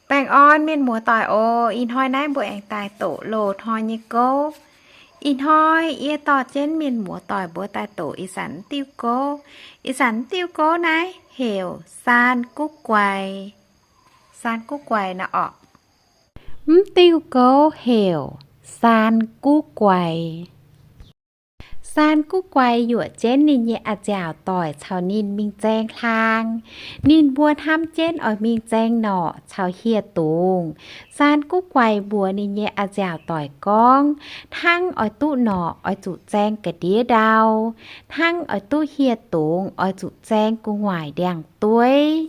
Baengh orn mienh muoz-doic oc. Ih hnoi naaiv mbuo aengx daaih doqc loz-hnoi nyei gouv. Ih hnoi yie dorh jienv mienh muoz-doic mbuo daaih doqc ih zanc diuh gouv. Ih zanc diuh gouv naaiv heuc Saan Guv Guaix. Saan Guv Guaix naaiv orqc. Mv diuh gouv heuc Saan Guv Guaix. Saan Guv Guaix yuoqc jienv ninh nyei a'nziaauc doic caux ninh mingh zaeng hlaang. Ninh mbuo hnamv jienv oix mingh zaeng norqc caux hieh dungz. Saan Guv Guaix mbuox ninh nyei a'nziaauc doic gorngv, hnangv oix duqv norqc oix zuqc zaeng ga'ndiev ndau, hnangv oix duqv hieh dungz oix zuqc zaeng gu'nguaaic ndiangx-dueiv.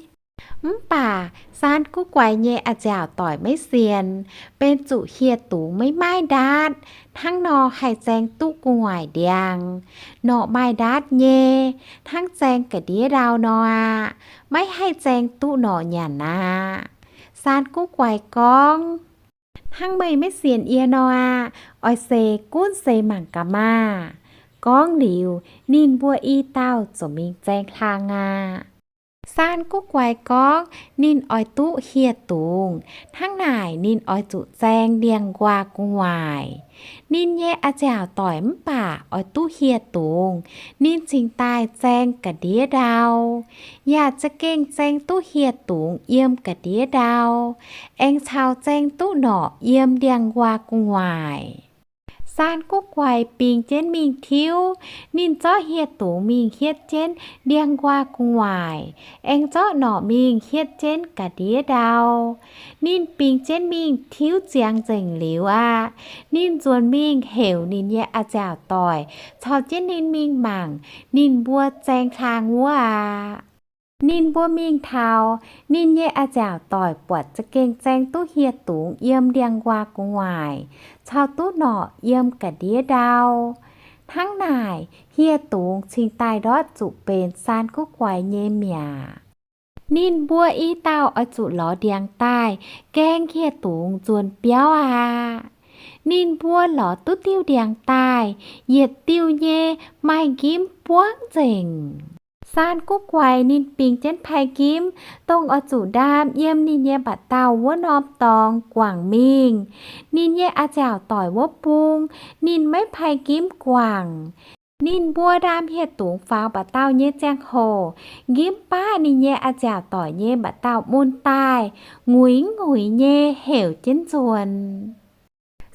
Mv baac Saan Guv Guaix nyei a'nziaauc doic maiv sienx, benx zuqc hieh dungz maiv maaih ndaatv, hnangv nor haih zaeng duqv gu'nguaaic ndiangx. Norqc maaih ndaatv nyei, hnangv zaeng ga'ndiev ndau nor aqv. Maiv haih zaeng duqv norqc nyanc aqv. Saan Guv Guaix gorngv, hnangv meih maiv sienx yie nor aqv. Oix seix gunv seix mangc gaax maah! Gorngv liuz, ninh mbuo i dauh ziouc mingh zaeng hlaang aqv. Saan Guv Guaix gorngv ninh oix duqv hieh dungz, hnangv naaic ninh oix zuqc zaeng ndiangx-nquaah gu'nguaaic. Ninh nyei a'nziaauc doic mv baac oix duqv hieh dungz, ninh cingx daaih zaeng ga'ndiev ndau. Yaac za'gengh zaeng duqv hieh dungz yiem ga'ndiev ndau, aengx caux zaeng duqv norqc yiem ndiangx-nquaah gu'nguaaic. Saan Guv Guaix bingx jienv mingh tiuv. Ninh zorqv hieh dungz mingh hietv jienv ndiangx-nquaah gu'nguaaic, aengx zorqv norqc mingh hietv jienv ga'ndiev ndau. Ninh bingx jienv mingh tiuv ziangx nzengc liuz aqv, ninh nzuonx mingh heuc ninh nyei a'nziaauc doic caux jienv ninh mingh mangc ninh mbuo zaeng hlaang wuov aqv. Ninh mbuo mingh taux, ninh nyei a'nziaauc doic buatc za'gengh zaeng duqv hieh dungz yiem ndiangx-nquaah gu'nguaaic, caux duqv norqc yiem ga'ndiev ndau. Hnangv naaic, hieh dungz cingx daaih ndortv zuqc benx Saan Guv Guaix nyei mi'aqv. Ninh mbuo i dauh oix zuqc lorz ndiangx daaih gaeng hieh dungz nzuonx biauv aqv. Ninh mbuo lorz duqv diuh ndiangx daaih, yietc diuh nyei maaih nqimv buangv nzengc. Saan Guv Guaix ninh bingx jienv pai nqimv, dongh oix zuqc ndaam yiem ninh nyei mba'dauh wuov norm dorngx guangc mingh. Ninh nyei a'nziaauc doic wuov bung, ninh maiv pai nqimv guangc. Ninh mbuo ndaam hieh dungz faaux mba'dauh nyei ziangh hoc, nqimv baqv ninh nyei a'nziaauc doic nyei mba'dauh mun daaih, nguiz-nguiz nyei heuc jienv nzuonx.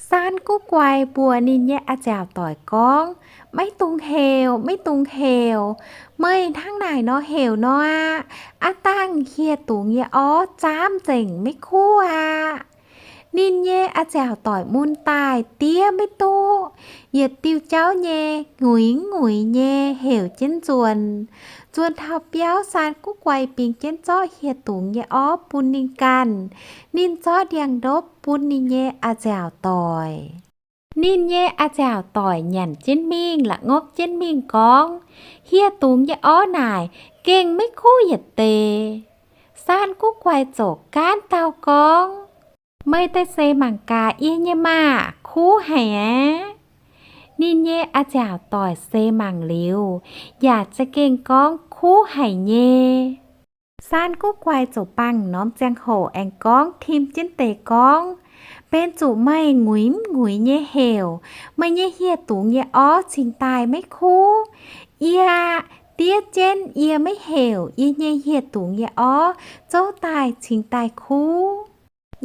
Saan Guv Guaix mbuox ninh nyei a'nziaauc doic gorngv, Maiv dungx heuc, maiv dungx heuc. Meih hnangv naaic nor heuc nor aqv, aav dangh hieh dungz nyei orv zaamv nzengc maiv kuv aqv. Ninh nyei a'nziaauc doic mun daaih diev maiv duqv, yietc diuh jauv nyei nguiz-nguiz nyei heuc jienv nzuonx. Nzuonx taux biauv, Saan Guv Guaix bingx jienv zorqv hieh dungz nyei orv bun ninh ganh. Ninh zorqv ndiangx-ndopv bun ninh nyei a'nziaauc doic. Ninh nyei a'nziaauc doic nyanc jienv mingh, la'ngopv jienv mingh gorngv, Hieh dungz nyei orv naaic gengh maiv kuv yietc deix. Saan Guv Guaix ziouc gaanv dauh gorngv, Meih daaih seix mangc gaax yie nyei maah! Kuv haic aqv. Ninh nyei a'nziaauc doic seix mangc liuz, yaac za'gengh gorngv, Kuv haic nyei. Saan Guv Guaix ziouc bangc norm ziangh hoc aengx gorngv tim jienv deix gorngv, Benx zuqc meih nguiz-nguiz nyei heuc, meih nyei hieh dungz nyei orv cingx daaih maiv kuv. Yie aqv, diev jienv yie maiv heuc, yie nyei hieh dungz nyei orv zouv daaih cingx daaih kuv.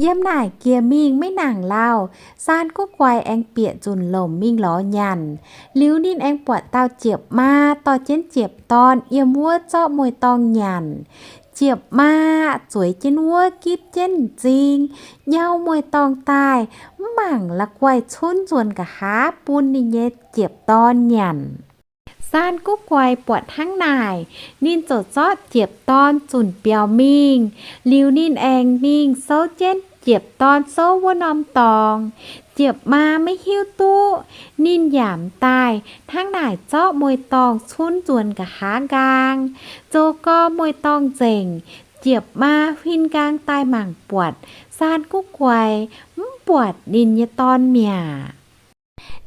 Yiem naaic jiex mingh maiv nangc lauh, Saan Guv Guaix aengx bieqc nzunc lomc mingh lorz nyanc. Liuz ninh aengx buatc dauh jiepc maa dorh jienv jiepc dorn yiem wuov zorqv mueiz-dorngh nyanc. Jiepc maa zueiz jienv wuov gipv jienv m'zing, nyau mueiz-dorngh daaih, mv mangc la'guaih cunv nzuonx nqa'haav bun ninh nyei jiepc dorn nyanc. Saan Guv Guaix buatc hnangv naaic, ninh ziouc zorqv jiepc dorn zunc biaux mingh. Liuz ninh aengx mingh souv jienv jiepc dorn souv wuov norm dorngx. Jiepc maa maiv hiuv duqv, ninh yaac m'daaih hnangv naaic zorqv mueiz-dorngh cunv nzuonx nqa'haav nqaang. Zoux gorx mueiz-dorngh nzengc, jiepc maa huin nqaang daaih mangc buatc Saan Guv Guaix, mv buatc ninh nyei dorn mi'aqv.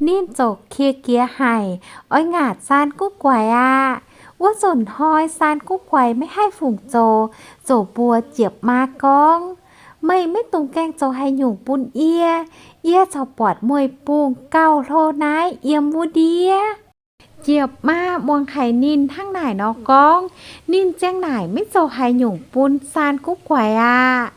Ninh ziouc qiex jiez haic, oix ngaatc Saan Guv Guaix aqv. Wuov nzunc hnoi Saan Guv Guaix maiv haih fungc zoux, ziouc mbuox jiepc maa gorngv, Meih maiv dungx gaengh zoux haaix nyungc bun yie. Yie corc buatc mueiz-bungh gauh hlo naaiv yiem wuov ndiev. Jiepc maa muangx haic ninh hnangv naaic nor gorngv, ninh ziang naaic maiv zoux haaix nyungc bun Saan Guv Guaix aqv.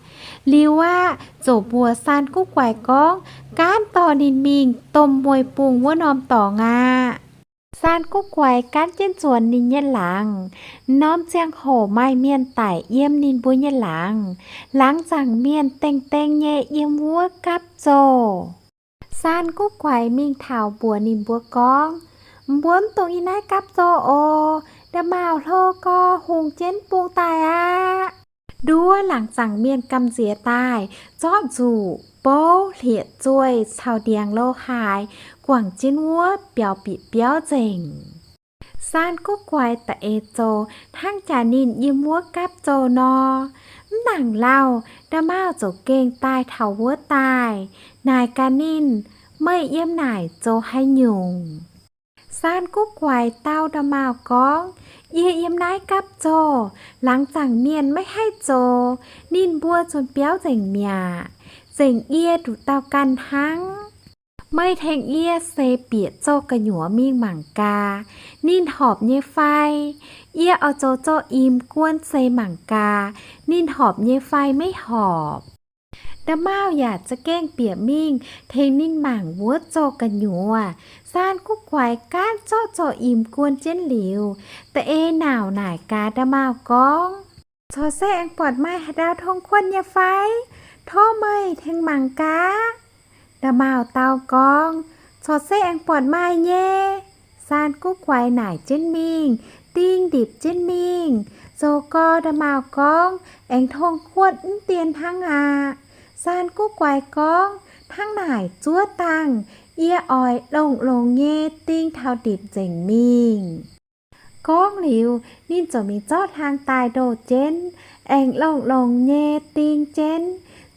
Liuz aqv, ziouc mbuox Saan Guv Guaix gorngv, gaanv dorh ninh mingh domh mueiz-bungh wuov norm dorngx aqv. Saan Guv Guaix gaanv jienv nzuonx ninh nyei laangz. Norm ziangh hoc maaih mienh daic yiem ninh mbuo nyei laangz. Laangz zaangc mienh dengh dengh nyei yiem wuov gapv zoh. Saan Guv Guaix mingh taux mbuox ninh mbuo gorngv, mbuo mv dungx yiem naaiv gapv zoh oc. Nda'maauh hlo gau, hungx jienv bung daaih aqv. Nduov laangz zaangc mienh gamh nziex daaih, zorqv nzuqc, bouv, hlieqv-zueih caux ndiangx lo haaix guangc jienv wuov biaux bieqc biauv nzengc. Saan Guv Guaix da'eix zoux hnangv jaax ninh yiem wuov gapv zoh nor. Mv nangc lauh, nda'maauh ziouc gengh daaih taux wuov daaih, naaic gaax ninh, meih yiem naaic zoux haaix nyungc? Saan Guv Guaix dau nda'maauh gorngv, yie yiem naaiv gapv zoh, laangz zaangc mienh maiv haih zoux, ninh mbuo zunh biauv nzengc mi'aqv. Zengc yie nduqc dauh ganh hnangv. Meih tengx yie seix bieqc zoh gu'nyuoz mingh mangc gaax, ninh horpc nyei fai. Yie oix zoux zoh imx guon seix mangc gaax, ninh horpc nyei fai maiv horpc. Nda'maauh yaac za'gengh bieqc mingh tengx ninh mangc wuov zoh gu'nyuoz. Saan Guv Guaix gaanv zorqv zoh imx guon jienv liuz, da'eix nauc naaic gaax nda'maauh gorngv, corc se aengx buatc maaih haaix ndau tong kuotv nyei fai? Tov meih tengx mangc gaax. Nda'maauh dau gorngv, corc se aengx buatc maaih nyei. Saan Guv Guaix naaic jienv mingh, ding ndipc jienv mingh. Zoux gau nda'maauh gorngv, aengx tong kuotv mv dien hnangv aqv. Saan Guv Guaix gorngv, hnangv naaic zuov dangh, yie oix longx-longx nyei ding taux ndipc nzengc mingh. Gorngv liuz, ninh ziouc mingh zorqv hlang daaih ndoh jienv, aengx longx-longx nyei ding jienv.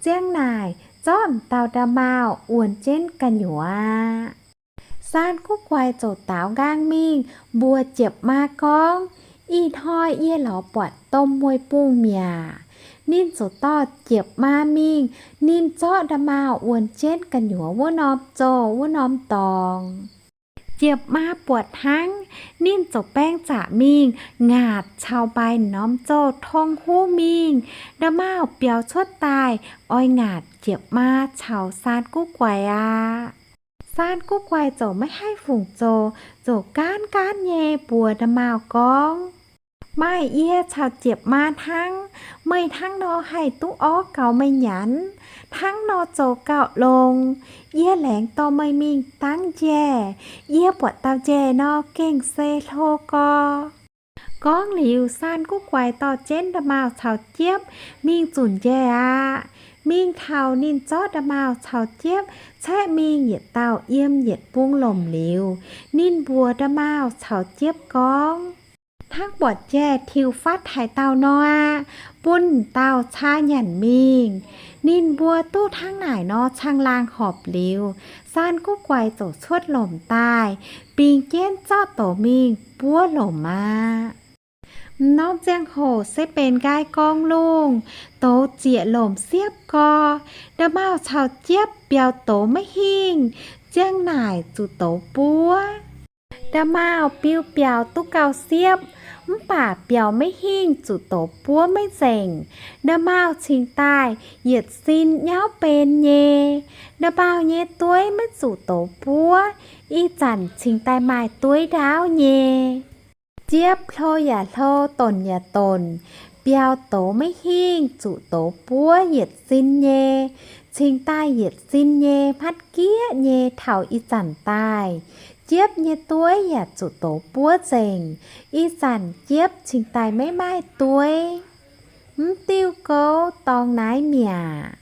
Ziang naaic, zorqv m'dauh nda'maauh wuonx jienv gu'nyuoz aqv. Saan Guv Guaix ziouc daaux nqaang mingh mbuox Jiepv Maa gorngv, ih hnoi yie lorz buatc domh mueiz-bungh mi'aqv. Ninh ziouc dorh Jiepv Maa mingh, ninh zorqv nda'maauh wuonx jienv gu'nyuoz wuov norm zoh wuov norm dorngx. Jiepv Maa buatc hnangv, ninh ziouc baeng zaqc mingh ngaatc caux mbaix norm zoh tong huv mingh. Nda'maauh biaux cuotv daaih oix ngaatc Jiepv Maa caux Saan Guv Guaix aqv. Saan Guv Guaix ziouc maiv haih fungc zoux, ziouc gaanv gaanv nyei mbuox nda'maauh gorngv, maaih yie caux Jiepv Maa hnangv. Meih hnangv nor haih duqv orv gaux meih nyanc, hnangv nor zoux gauh longx. Yie laengz dorh meih mingh dangv njaih. Yie buatc dauh njaih nor gengh se hlo gorx. Gorngv liuz, Saan Guv Guaix dorh jienv nda'maauh caux Jiepv mingh zunc njaih aqv. Mingh taux ninh zorqv nda'maauh caux Jiepv caeqv mingh yietc dauh yiem yietc bung lomc liuz, ninh mbuox nda'maauh caux Jiepv gorngv, hnangv buatc njaih tiux fatv haaix dauh nor aqv, bun dauh caa nyanc mingh. Ninh mbuo duqv hnangv naaic nor caangh laangh horpc liuz, Saan Guv Guaix ziouc cuotv lomc daaih, bingx jienv zorqv douz mingh buov lomc aqv. M'norm ziangh hoc se benx nqaai gorng lungh, douz zieqc lomc siepv gorx. Nda'maauh caux Jiepv biaux douz maiv hingh, ziang naaic zuqc douz buov. Nda'maauh biu biaux duqv gauh siepv, mv baac biaux maiv hingh zuqc douz buov maiv nzengc. Nda'maauh cingx daaih yietc sin nyauv ben nyei. Nda'maauh nyei dueiv maiv zuqc douz buov, ih zanc cingx daaih maaih dueiv ndaauv nyei. Jiepv hlo yaac hlo, donc yaac donc, biaux douz maiv hingh zuqc douz buov yietc sin nyei. Cingx daaih yietc sin nyei hmatv gieqv nyei taux ih zanc daaih, Jiepv nyei dueiv yaac zuqc douz buov nzengc. Ih zanc Jiepv cingx daaih maiv maaih dueiv. Mv diuh gouv dorngx naaiv mi'aqv.